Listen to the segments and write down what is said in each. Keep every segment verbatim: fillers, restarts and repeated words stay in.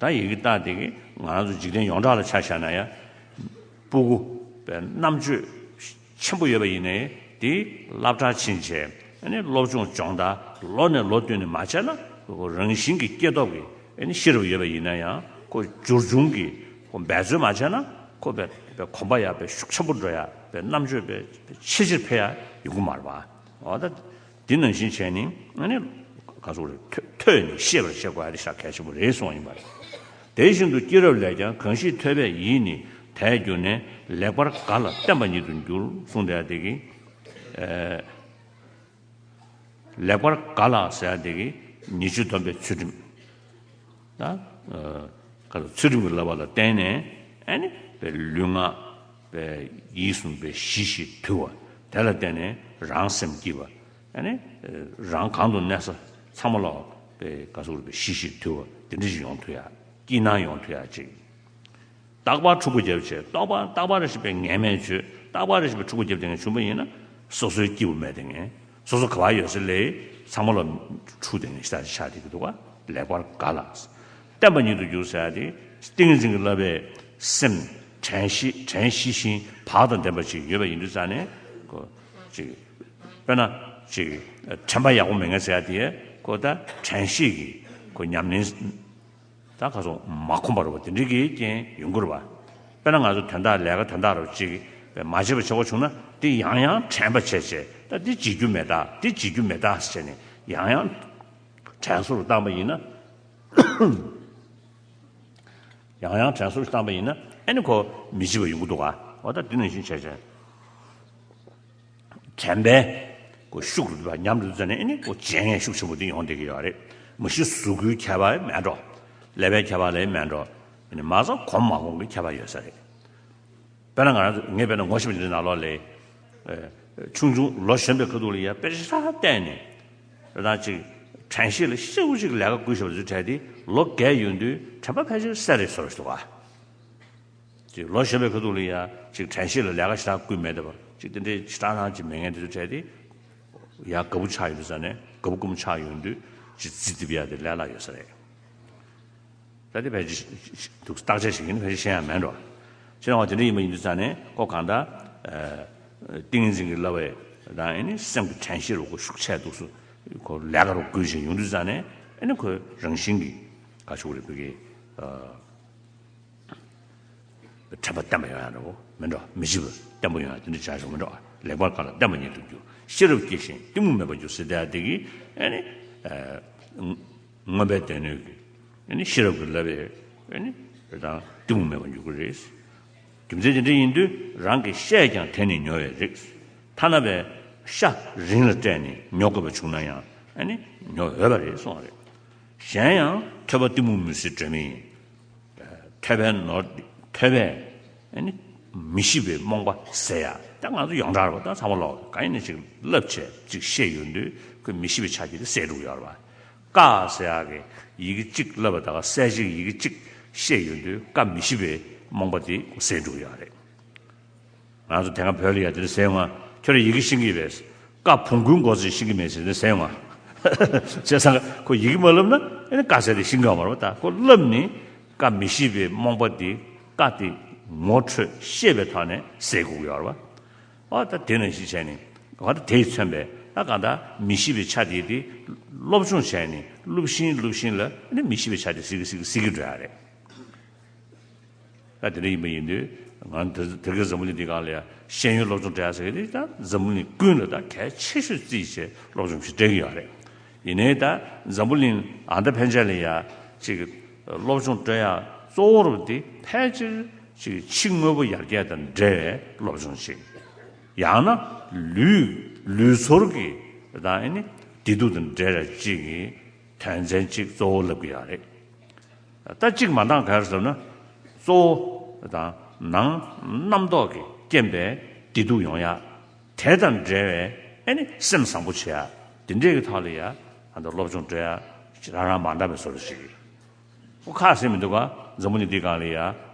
ད་ཡི་གེ་ལྟ་དེ་གི་ང་རང་ཚོ་འཇིག་རྟེན་ཡོངས་གྲགས་ལ་ཆ་བཞག་ན་ཡང་། སྤུ་གུ་པའི་རྣམ་དཔྱོད་ཆེན་པོ་ཡོད་པ་ཡིན་ནའི་དེ་སློབ་གྲྭར་ཕྱིན་བྱས་ཨ་ནི་སློབ་སྦྱོང་སྦྱོང་ད་ལོ་ནས་ལོ་བསྟུད་ནས་མ་བྱས་ན་ཁོ་རང་བཞིན་གྱི་སྐྱེ་སྟོབས་ཀྱི་ཨ་ནི་ཤེས་རབ་ཡོད་པ་ཡིན་ན་ཡང་ཁོ་འབྱོར་འབྱུང་གི་ཁོ་འབད་རྩོལ་མ་བྱས་ན་ཁོ་པའི་པའི་གོམས་པ་ཡག་པའི་ཤུགས་ཆེན་པོ་འགྲོ་ཡག་པའི་རྣམ་དཔྱོད་པའི་ཆེས་ཆེར་འཕེལ་ཡག་ཡོང་གི་མ་རེད་པ། འོ་ད་འདི་ནང་བཞིན་བྱས་ནས་ཨ་ནི་ག་ཚོད་རེད་ཐོས་ཐོས་ནས་ཤེས་པར་བྱེད་དགོས་ཡག་དེ་ཤ་གལ་ཆེན་པོ་རེད་གསུངས་ཡིན་པ་རེད། དེ་བཞིན་དུ་སྐྱེས་རབས་ལས་ཀྱང་གང་ཞིག་ཐོས་པས་ཡིད་ནི་དད་གྱུར་ནས་ལེགས་པར་དགའ་ལ་བརྟན་པ་ཉིད་དུ་འགྱུར་གསུངས་བསྡད་དེ་གི། ཨེ། ལེགས་པར་དགའ་ལ་ཟེར་ཡག་དེ་གི་ཉེས་སྤྱོད་སྡོམ་པའི་ཚུལ་ཁྲིམས། ད། ཨེ། ག་ཚོད་ཚུལ་ཁྲིམས་ཀྱི་བསླབ་པ་ལ་བརྟེན་ནས་ཨ་ནི་པའི་ལུས་ངག་པའི་ཡིད་གསུམ་པའི་ཞི་ཞིང་དུལ་བ་དེ་ལ་བརྟེན་ནས་རང་སེམས་སྐྱིད་པ་ཨ་ནི་རང་གང་དུ་གནས་ས་ཚང་མ་ལ་པའི་ག་ཚོད་པའི་ཞི་ཞིང་དུལ་བ་དེ་འདྲ་ཞིག་ཡོང་ཐུབ་ཡག་སྐྱིད་སྣང་ཡོང་ཐུབ་ཡག་ཅིག་རྟག་པར་འཁྲུག་པོ་བརྒྱབ་བྱས་རྟག་པར་རྟག་པར་རེ་ཞིག་པའི་ངན་སྨྲས་བྱོས་རྟག་པར་རེ་ཞིག་པའི་འཁྲུག་པོ་བརྒྱབ་དེ་ངན་བྱུང་པ་ཡིན་ན་སོ་སོའི་སྐྱིད་པོ་མེད་དེ་ངན་སོ་སོ་ག་བ་ཡོད་ས་ལས་ཚང་མ་ལ་འཁྲུག་དེ་ངན་ཤ་ཤ་དེ་གི་འདུག་ག་ལེགས་པར་དགའ་ལ། བརྟན་པ་ཉིད་དུ་འགྱུར་ཟེར་ཡག་དེ་ཏིང་ངེ་འཛིན་གྱི་བསླབ་པས་སེམས་དྲན་ཤེས་དྲན་ཤེས་ཤིང་བག་དང་ལྡན་པ་ཞིག་ཡོད་པ་ཡིན་དུས་ཙང་ནས་ཁོ་ཅིག་དཔེར་ན་ཅིག་དྲན་པ་ཡག་པོ་མེད་མཁན་ཟེར་ཡག་དེ་ཁོ་ད་དྲན་ཤེས་ཀྱི་ཁོ་ཉམས་ལེན། ད་ག་ཚོད་མ་ཁོམ་པ་རེད་པ་དེ་འདྲའི་གི་རྐྱེན་ཡོང་གི་རེད་པ། དཔེར་ན་ང་ཚོ་དོན་དག་ལས་ཀ་དོན་དག་རེ་ཅིག་མ་བྱེད་པ་བྱེད་དགོས་བྱུང་ན་དེ་ཡང་ཡང་དྲན་པ་བྱས་བྱས་ད་འདི་བྱེད་རྒྱུ་མེད་ད་འདི་བྱེད་རྒྱུ་མེད་ད་ཟེར་བྱས་ནས་ཡང་ཡང་དྲན་གསོ་རུ་བཏང་པ་ཡིན་ན། ཡང་ཡང་དྲན་གསོ་རུ་བཏང་པ་ཡིན་ན་ཨེ་ནི་ཁོ་མི་བྱེད་པ་ཡོང་གི་འདུག་ག་འོ་ད་འདི་ནང་བཞིན་བྱས་བྱས། དྲན་པའི་ཁོ་ཤུགས་རུ་བ་ཉམས་རུ་ཙམ་ནས་ཨེ་ནི་ཁོ་བརྗེད་ངས་ཤུགས་ཆེན་པོ་དེ་ཡོང་བསྡད་ཀྱི་ཡོད་རེད། མ་གཞི་གཟུགས་སྐུའི་ཁྱད་པར་མེད་འགྲོ། ཀླད་པའི་ཁྱད་པར་ལས་མེད་འགྲོ། ཨེ་ནི་མ་རྩ་གོམས་མ་གོམས་ཀྱི་ཁྱད་པར་ཡོད་ས་རེད། དཔེར་ན་ང་རང་ཚོ་ངས་དཔེར་ན་ངོ་ཤེས་པ་འདི་ནང་ལོགས་ལས། ཨེ། ཆུང་ཆུང་ལོ་གཞོན་པའི་ཁ་ཐུག་ལ་ཡ་དཔེ་ཆ་བལྟས་ནས། རང་ཅིག་དྲན་ཤེས་ལ་ཤུགས་ཅིག་ལས་ཀ་བསྐུལ་བཞག་པ་ཚོའི་གྲས་དེ་ལོ་རྒས་ཡོང་དུས་དྲན་པ་ཕལ་ཆེར་གསལ་རེ་སོ་རེ་འདུག་ག་ཅིག་ལོ་གཞོན་པའི་ཁ་ཐུག་ལ་ཡ་ཅིག་དྲན་ཤེས་ལ་ལས་ཀ་ཞེ་དྲག་བསྐུལ་མེད་པ་ཅིག་དེ་འདྲའི་ཞེ་དྲག་རང་ཅིག་མེད་མཁན་དེ་ཚོའི་གྲས་དེ། ཡ་དགའ་པོ་ཆགས་ཡོང་དུས་ཙང་ནས་དགའ་པོ་དགའ་མོ་ཆགས་ཡོང་དུས་ཅིག་རྩིས་རྩིས་པ་ཡ་དེ་ལས་སླ་ཡོད་ས་རེད། ད་དེ་ཕལ་ཆེར་འདུག་བརྟག་དཔྱད་བྱེད་མཁན་ཕལ་ཆེར་ཤེས་ཡ་མེད་འགྲོ། ཕྱི་ནང་བ་དེ་འདྲ་ཡིན་པ་ཡིན་དུས་ཙང་ནས་ཁོ་གང་ལྟར། ཏིང་ངེ་འཛིན་གྱི་བསླབ་པའི་དང་ཨེ་ནི་སེམས་ཀྱི་དྲན་ཤེས་རུ་ཁོ་ཤུགས་ཆེ་འདུག་སུ། ཁོ་ལས་ཀ་རུ་བསྐུལ་བཞིན་ཡོང་དུས་ཙང་ནས་ཨེ་ནི་ཁོའི་རང་བཞིན་གྱི་ག་ཆུག་རེད་བུ་གི། དྲན་པ་བརྟན་པ་ཡོང་ཡ་འགྲོ་མེད་འགྲོ་མི་བྱེད་པ་བརྟན་པོ་ཡོང་ཡ་དེ་འདྲ་བྱ་ཆོག་མེད་འགྲོ། ལེགས་པར་དགའ་ལ་བརྟན་པ་ཉིད་དུ་འགྱུར། ཤེས་རབ་སྐྱེ་ཞིང་གཏི་མུག་མེད་པར་འགྱུར་ཟེར་དེ་ཡ་དེ་གི་ཨེ་ནི། མངོན་པའི་སྡེ་སྣོད་ཀྱི། ཨ་ནི་ཤེས་རབ་ཀྱི་བསླབ་པས་ཨ་ནི་དང་གཏི་མུག་མེད་པར་འགྱུར་གྱི་རེད། རྒྱུ་མཚན་དེ་འདྲ་ཡིན་དུས་རང་གི་ཤས་ཀྱང་དེ་ནི་ཉོ་བའི་རིགས། ཐ་ན་པའི་ཤ་རིན་ལ་སྤྲད་ནས་ཉོ་དགོས་པ་བྱུང་ན་ཡང་ཨ་ནི་ཉོ་འོས་པ་རེད་གསུངས་པ་རེད། གཞན་ཡང་ཐོས་པ་གཏི་མུག་མུན་སེལ་སྒྲོན་མེ་ཡིན། ཐོས་པའི་ནོར་ཐོས་པས་ཨ་ནི་མི་ཤེས་པའི་རྨོངས་པ་སེལ་ཡ། ད་ང་ཚོ་ཡོངས་གྲགས་རེད་པ། ད་ཚང་མ་ལོག་གང་ཡིན་ན་ཅིག་བསླབ་བྱས་ཅིག་ཤེས་ཡོང་དུས་ཁོས་མི་ཤེས་པའི་ཆ་རྐྱེན་དེ་སེལ་འགྲོ་གི་ཡོད་རེད་པ། ཀ་ཟེར་ཡག་གི་ཡི་གེ་གཅིག་བསླབ་པ་ད་ག་གསལ་བྱེད་ཡི་གེ་གཅིག་ཤེས་ཡོང་དུས་ཀ་མི་ཤེས་པའི་རྨོངས་པ་དེ་སེལ་འགྲོ་གི་ཡོད་རེད། ང་ཚོ་དེ་སྔ་བོད་ལ་ཡ་དེ་འདྲ་ཟེར་ཡོང་ང་། ཁྱོད་རང་ཡི་གེ་ཤེས་ཀྱི་ཡོད་པས། ཀ་བོང་ཀུའི་མགོ་ཚོས་ཤེས་ཀྱི་མེད་ཟེར་ནས་ཟེར་ཡོང་ང་། བྱས་ཙང་ཁོ་ཡི་གེ་མ་བསླབ་ན་ཨེ་ནི་ཀ་ཟེར་དེ་ཤེས་ཀྱི་ཡོད་མ་རེད་པ། ད་ཁོ་བསླབ་ནི་ཀ་མི་ཤེས་པའི་རྨོངས་པ་དེ་ཀ་དེ་ངོ་འཕྲོད་ཤེས་པའི་ཐོག་ནས་སེལ་དགོས་ཀྱི་ཡོད་རེད་པ། ཨ་ད་དེ་ནང་བཞིན་བྱས་ནས་གང་ལྟར་དེས་མཚོན་པའི་ད་གང་ལྟར་མི་ཤེས་པའི་ཆ་དེ་དེ་སློབ་སྦྱོང་བྱས་ནས་བསླབ་བཞིན་བསླབ་བཞིན་ལ་ཨ་ནི་མི་ཤེས་པའི་ཆ་དེ་སིལ་གྱིས་སིལ་གྱིས་སིལ་གྱིས་འགྲོ་ཡ་རེད། ད་དེ་འདྲ་ཡིན་པ་ཡིན་དུས་ང་དེ་དེ་གའི་འཛམ་བུ་གླིང་འདི་སྒང་ལ་ཡ་ཤེས་ཡོན་སློབ་སྦྱོང་སྤྲད་ཟེར་གྱི་དེ་ད་འཛམ་བུ་གླིང་ཀུན་ལ་ད་གལ་ཆེ་ཤོས་བརྩིས་བྱས་སློབ་སྦྱོང་ཞིག་སྤྲད་ཀྱི་ཡོད་རེད། ཡིན་ནའི་ད་འཛམ་བུ་གླིང་ཨ་མདའ་ཕན་ཆད་ལ་ཡ་ཅིག་སློབ་སྦྱོང་སྤྲད་ཡ་གཙོ་བོ་རུ་དེ་ཕལ་ཆེར་ཅིག་ཕྱི་དངོས་པོ་ཡར་རྒྱས་དང་འབྲེལ་བའི་སློབ་སྦྱོང་ཅིག་ཡང་ན་ལུས་ལུས་ཚོར་གྱི་ད་ཨ་ནི་བདེ་སྡུག་དང་འབྲེལ་བ་ཅིག་གི་དོན་ཚན་གཅིག་གཙོ་བོ་ལབ་ཀྱི་ཡོད་རེད། ད་གཅིག་མ་འདང་ག་རེ་ཟེར་ན། གཙོ་བོ་དང་ནང་རྣམ་རྟོག་གི་རྐྱེན་པས་བདེ་སྡུག་ཡོང་ཡ། དེ་དང་འབྲེལ་བའི་ཨེ་ནི་སེམས་བཟང་པོ་བྱེད་ཡ། དེ་འདྲས་ཀྱི་ཐོག་ལ་ཡ་ཨ་ད་སློབ་སྦྱོང་སྤྲད་ཡ་རང་རང་མ་འདང་བའི་བཟོ་འདྲ་ཞིག་གིས། ཁོ་ཁ་ཟེར་མི་འདུག་ག་འཛམ་བུ་གླིང་འདི་སྒང་ལ་ཡ།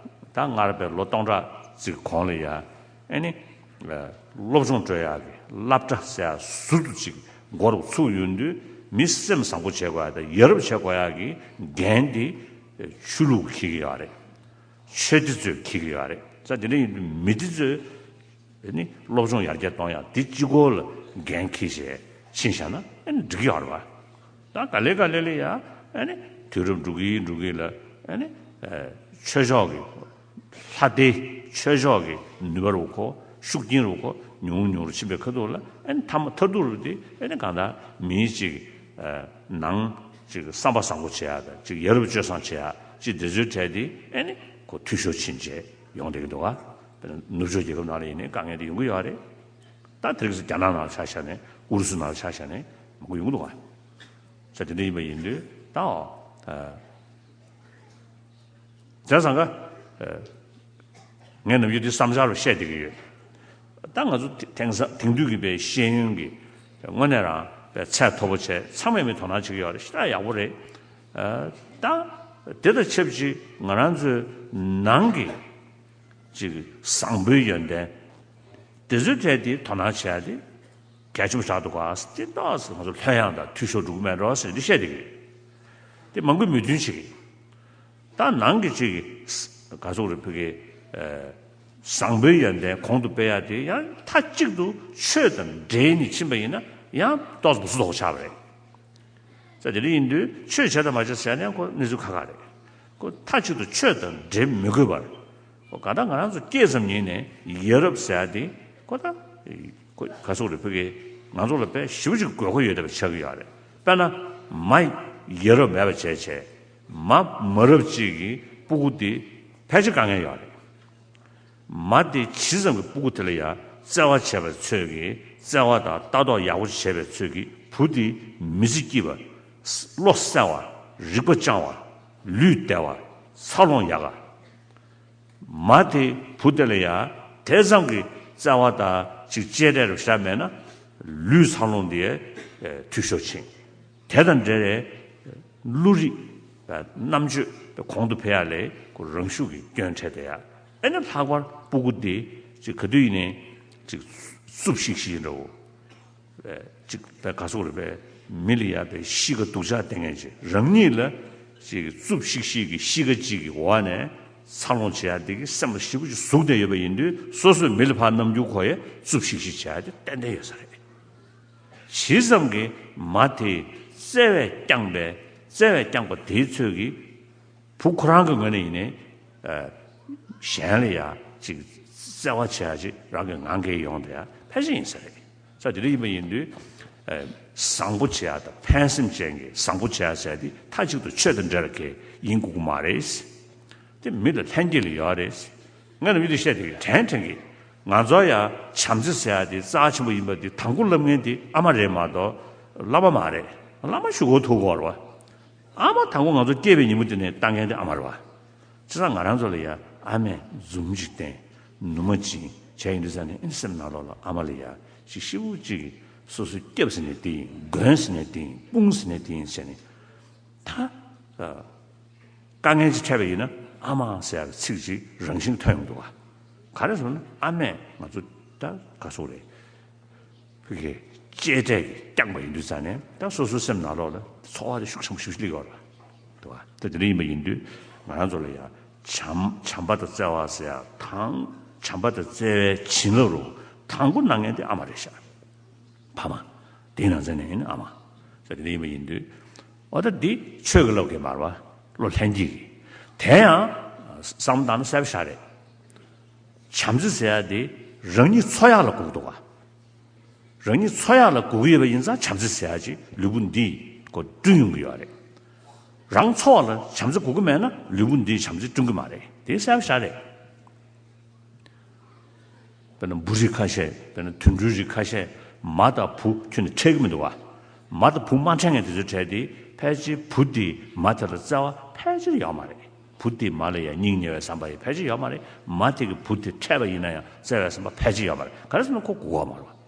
ད་སྔར་བས་ལོ་སྟོང་ཕྲག་ཅིག་གོང་ལ་ཡ། ཨེ་ནི། སློབ་སྦྱོང་སྤྲོད་ཡག་གི་སློབ་གྲྭ་ཟེར་ཡག་ཟུར་དུ་ཅིག་འགོ་རུ་ཚུགས་ཡོང་དུས་མི་སེམས་བཟང་པོ་བྱེད་དགོས་ཡག་དང་ཡ་རབས་བྱེད་དགོས་ཡག་གི་འགན་དེ་ ཆོས་ལུགས་འཁྱེར་གྱི་ཡོད་རེད། ཆོས་སྡེ་ཚོས་འཁྱེར་གྱི་ཡོད་རེད། ས་དེ་འདྲ་ཡིན་དུས་མི་སྡེ་ཚོས་ནི་སློབ་སྦྱོང་ཡར་རྒྱས་གཏོང་ཡག་དེ་གཅིག་པོ་ལ་འགན་འཁྱེར་བྱས་ཕྱིན་བཞག་ན་ཨ་ནི་འགྲིག་གི་ཡོད་རེད་བ། ད་ག་ལེ་ག་ལེ་ལ་ཡ་ཨ་ནི་དུས་རབས་འགྲོ་གི་འགྲོ་གི་ལ་ཨ་ནི་ཆོས་ཕྱོགས་ཀྱི་ལྷ་སྡེ་ཆོས་ཕྱོགས་ཀྱི་ནུས་པ་རུ་ཁོ་ཤུགས་རྐྱེན་རུ་ཁོ་ཉུང་ཉུང་རུ་ཕྱིན་པའི་ཁ་ཐུག་ལ་ཨ་ནི་མཐའ་མ་མཐར་ཐུག་རུ་དེ་ཨ་ནི་གང་ལྟར་མིའི་ཅིག་ནང་ཅིག་བསམ་པ་བཟང་པོ་བྱེད་ཡག་དང་ཅིག་ཡ་རབས་སྤྱོད་བཟང་བྱེད་ཡག་ཅིག་དེ་ཚོའི་གྲས་དེ་ཨ་ནི་ཁོ་འཐུས་ཤོར་ཕྱིན་བྱས་ཡོང་བསྡད་ཀྱི་འདུག་ག་དཔེར་ན་ནུབ་ཕྱོགས་རྒྱལ་ཁབ་ནང་ལ་ཡིན་ནའི་དཀའ་ངལ་དེ་ཡོང་གི་ཡོད་རེད། ད་དེ་རིང་རྒྱ་ནག་ནང་ལ་ཆ་བཞག་ནས་ཨུ་རུ་སུ་ནང་ལ་ཆ་བཞག་ནས་མང་པོ་ཡོང་གི་འདུག་ག་ས་དེ་འདྲ་ཡིན་པ་ཡིན་དུས་ད་ཨོ། བྱས་ཙང་ཀ་ངས་ནམ་རྒྱུན་འདི་བསམ་འཆར་རུ་བཤད་བསྡད་ཀྱི་ཡོད། ད་ང་ཚོ་དེ་དེང་སང་དེང་དུས་ཀྱི་པའི་ཤེས་ཡོན་གྱི་དངོས་གནས་རང་པའི་ཚད་མཐོ་པོ་བྱས་ཚང་མས་མི་དོ་སྣང་བྱེད་ཀྱི་ཡོད་རེད། ཞེ་དྲག་ཡག་པོ་རེད། ད་དེ་དང་ཆབས་ཅིག་ང་རང་ཚོའི་ནང་གི་ཅིག་བཟང་པོའི་ཡོན་ཏན་དེ་ཚོའི་གྲས་དེ་དོ་སྣང་བྱས་ཏེ། གལ་ཆེན་པོ་ཆགས་འདུག་ག་དེ་ཏོག་ཙམ་ང་ཚོ་ལྷོད་ཡངས་དང་འཐུས་ཤོར་འགྲོ་གི་མེད་འགྲོ་ཟེར་འདི་བཤད་བསྡད་ཀྱི་ཡོད། དེ་མང་པོས་མོས་མཐུན་བྱེད་ཀྱི། ད་ནང་གི་ཅིག་ག་ཚོད་རེད་ཕ་གི་བཟང་པོའི་ཡོན་ཏན་གོང་དུ་སྤེལ་ཡག་དེ་ཡང་མཐའ་གཅིག་ཏུ་ཆོས་དང་འབྲེལ་ནས་ཕྱིན་པ་ཡིན་ན་ཡང་ཏོག་ཙམ་སུ་དོག་ཆགས་པ་རེད། ས་དེ་འདྲ་ཡིན་དུས་ཆོས་བྱེད་དང་མ་བྱེད་ཟེར་ནས་ཁོ་གནས་ཚུལ་ཁག་ཁག་རེད། ཁོ་མཐའ་གཅིག་ཏུ་ཆོས་དང་འབྲེལ་མི་དགོས་པར། ཁོ་ག་ད་ང་རང་ཚོ་སྐྱེས་ཙམ་ཉིད་ནས་ཡ་རབས་ཟེར་ཡ་དེ་ཁོ་ད་ཁོ་ག་ཚོད་རེད་ཕ་གི་ང་ཚོ་ལ་དཔེ་ཞེ་པོ་ཅིག་དགོས་མཁོ་ཡོད་བསྡད་པ་ཆགས་ཀྱི་ཡོད་རེད། དཔེར་ན་མ་ཡ་རབས་མེད་པ་བྱས་བྱས་མ་མ་རབས་ཅིག་གི་སྤུ་གུ་དེ་ཕལ་ཆེར་དཀའ་ངལ་ཡོད་རེད། མ་དེ་ཇི་ཙམ་གྱི་སྤུ་གུ་དེ་ལ་ཡང་བརྩེ་བ་བྱས་པའི་ཚོད་ཀྱིས་བརྩེ་བ་དང་ལྟ་རྟོག་ཡག་པོ་བྱས་པའི་ཚོད་ཀྱིས་བུ་དེ་མི་ཚེ་སྐྱིད་པ། བློ་གསལ་བ། རིག་པ་སྐྱང་བ། ལུས་བདེ་བ། འཚར་ལོངས་ཡག་ག་མ་དེ་བུ་དེ་ལ་ཡང་དེ་ཙམ་གྱི་བརྩེ་བ་དང་ཅིག་གཅེས་སྤྲས་རུ་བཞག་མེད་ན་ལུས་འཚར་ལོངས་དེ་འཐུས་ཤོར་ཕྱིན། དེ་དང་འབྲེལ་བའི་བློ་རིག་རྣམ་དཔྱོད་གོང་དུ་འཕེལ་ཡག་ལས་ཁོ་རང་ཤུགས་ཀྱིས་སྐྱོན་འཕྲད་བསྡད་ཡག་ཨེ་ནི་ལྷག་པར་སྤུ་གུ་དེ་ཅིག་ག་དུས་ཡིན་ནའི་ཅིག་རྩུབ་ཤིག་ཤིག་འདྲ་བོ། ཅིག་པའི་ག་སོག་རེད་པས་མི་ལ་ཡག་པའི་གཤིས་ཀ་སྡུག་ཅག་བསྟན་མཁན་ཅིག་རང་ཉིད་ལ་ཅིག་རྩུབ་ཤིག་ཤིག་གི་གཤིས་ཀ་ཅིག་གི་འོག་ནས་འཚར་ལོངས་བྱེད་ཡག་དེ་གི་སེམས་ལ་ཞེ་པོ་ཅིག་ཟུག་བསྡད་ཡོད་པ་ཡིན་དུས་སོ་སོའི་མི་ལ་ཕར་རྣམ་འགྱུར་གོ་ཡས་རྩུབ་ཤིག་ཤིག་བྱེད་ཡག་དེ་ཏན་ཏན་ཡོད་ས་རེད། ཇི་ཙམ་གྱི་མ་དེས་བརྩེ་བས་བསྐྱངས་པའི་བརྩེ་བས་བསྐྱངས་པ་དེའི་ཚོད་ཀྱིས་བུ་ཁོ་རང་གི་ངོས་ནས་ཡིན་ནའི་གཞན་ལ་ཡ་ཅིག་བརྩེ་བ་བྱེད་ཡ་ཅིག་རང་གི་ངང་གིས་ཡོང་བསྡད་ཡ་ཕལ་ཆེར་ཡིན་ས་རེད། ས་དེ་འདྲ་ཡིན་པ་ཡིན་དུས་བཟང་པོ་བྱེད་ཡ་དང་ཕན་སེམས་ཅན་གྱི་བཟང་པོ་བྱེད་ཡ་ཟེར་ཡ་དེ་མཐའ་གཅིག་ཏུ་ཆོས་དང་འབྲེལ་བ་གང་ཡིན་དགོས་ཀྱི་མ་རེད། དེ་མི་ལ་ལྷན་སྐྱེས་ལ་ཡོད་རེད། ང་ལ་མི་དེ་བཤད་དེ་དྲན་དྲན་གི། ང་ཚོ་ཡ་བྱམས་བརྩེ་ཟེར་ཡ་དེ་རྩ་ཆེན་པོ་ཡིན་པ་དེ་དང་པོ་ལབ་མཁན་དེ་ཨ་མ་རེད་མ་གཏོགས་བླ་མ་མ་རེད། བླ་མ་ཞུ་གོ་ཐུག་གོ་རེད་བ། ཨ་མ་དང་པོ་ང་ཚོ་སྐྱེས་པའི་ཉིན་མོ་དེ་ནས་ལྟ་མཁན་དེ་ཨ་མ་རེད་བ། བྱས་ཙང་ང་རང་ཚོ་ལ་ཡ་ཨ་མས་འཛུམ་ཅིག་བསྟན། ནུ་མ་བྱིན་བྱས་ཡིན་དུས་ཙང་ནས་ཨེ་སེམས་ནང་ལོགས་ལ་ཨ་མ་ལ་ཡ་ཅིག་ཤི་བོ་ཅིག་གིས་སོ་སོ་སྐྱབས་ཟེར་ནས་དེ་ཡིན། མགོན་ཟེར་ནས་དེ་ཡིན། དཔུང་ཟེར་ནས་དེ་ཡིན་ཟེར་ནས་ད། དཀའ་ངལ་ཅིག་འཕྲད་པ་ཡིན་ན་ཨ་མ་ཟེར་ཡག་གི་ཚིག་ཅིག་རང་བཞིན་ཐོན་ཡོང་འདུག་ག་ག་རེ་ཟེར་ན་ཨ་མས་ང་ཚོ་ད་ག་སོག་རེད། ཕ་གི་གཅེས་སྤྲས་ཀྱིས་བསྐྱངས་པ་ཡིན་དུས་ཙང་ནས་ད་སོ་སོའི་སེམས་ནང་ལོགས་ལ་ཚོར་བ་དེ་ཤུགས་ཆེན་པོ་ཞེ་པོ་ཅིག་སླེབས་ཡོད་རེད། འདུག་ག་ད་དེ་འདྲ་ཡིན་པ་ཡིན་དུས་ང་རང་ཚོ་ལ་ཡང་བྱམས་བྱམས་པ་དང་བརྩེ་བ་ཟེར་ཡག་དང་བྱམས་པ་དང་བརྩེ་བའི་བྱིན་རླབས་རུ་དང་པོ་གནང་མཁན་དེ་ཨ་མ་རེད་ཤག་ཕ་མ། དེའི་ནང་ཚན་ནས་ཡིན་ཨ་མ། ཟེར་དེ་འདྲ་ཡིན་པ་ཡིན་དུས། འོ་ད་འདི་ཆོས་ཀྱི་བསླབ་མཁན་མ་རེད་བ། བློ་ལྷན་སྐྱེས་ཀྱི། དེ་ཡང་བསམ་བློ་བཏང་ན་གསལ་པོ་ཞིག་རེད། བྱམས་བརྩེ་ཟེར་ཡ་དེ་རང་ཉིད་འཚོ་ཡག་ལ་དགོས་ཀྱི་འདུག་ག་རང་ཉིད་འཚོ་ཡག་ལ་དགོས་ཀྱི་ཡོད་པ་ཡིན་ཙང་བྱམས་བརྩེ་ཟེར་ཡ་ཅིག་ལུས་པོ་འདིས་ཁོ་བསྐྲུན་ཡོང་གི་ཡོད་རེད། རང་འཚོ་བ་ལ་བྱམས་བརྩེ་དགོས་ཀྱི་མེད་ན་ལུས་པོ་འདིས་བྱམས་བརྩེ་བསྐྲུན་གྱི་མ་རེད། དེ་གསལ་པོ་ཞིག་རེད། དཔེར་ན་འབུ་རིགས་ཁ་ཤས། དཔེར་ན་དུད་འགྲོའི་རིགས་ཁ་ཤས་མ་དང་བུ་ཁྱོན་ནས་ཕྲད་ཀྱི་མི་འདུག་བ། མ་དང་བུ་མ་ཕྲད་མཁན་དེ་ཚོའི་གྲས་དེ་ཕལ་ཆེར་བུ་དེས་མ་དེ་ལ་བརྩེ་བ་ཕལ་ཆེར་ཡོད་མ་རེད། བུ་དེས་མ་ལ་ཡང་སྙིང་ཉེ་བའི་བསམ་པ་ཡང་ཕལ་ཆེར་ཡོད་མ་རེད། མ་དེ་གིས་བུ་དེ་ཕྲད་པ་ཡིན་ན་ཡང་བརྩེ་བའི་བསམ་པ་ཕལ་ཆེར་ཡོད་མ་རེད། ག་རེ་ཟེར་ན་ཁོ་མགོ་བ་མ་རེད་བ།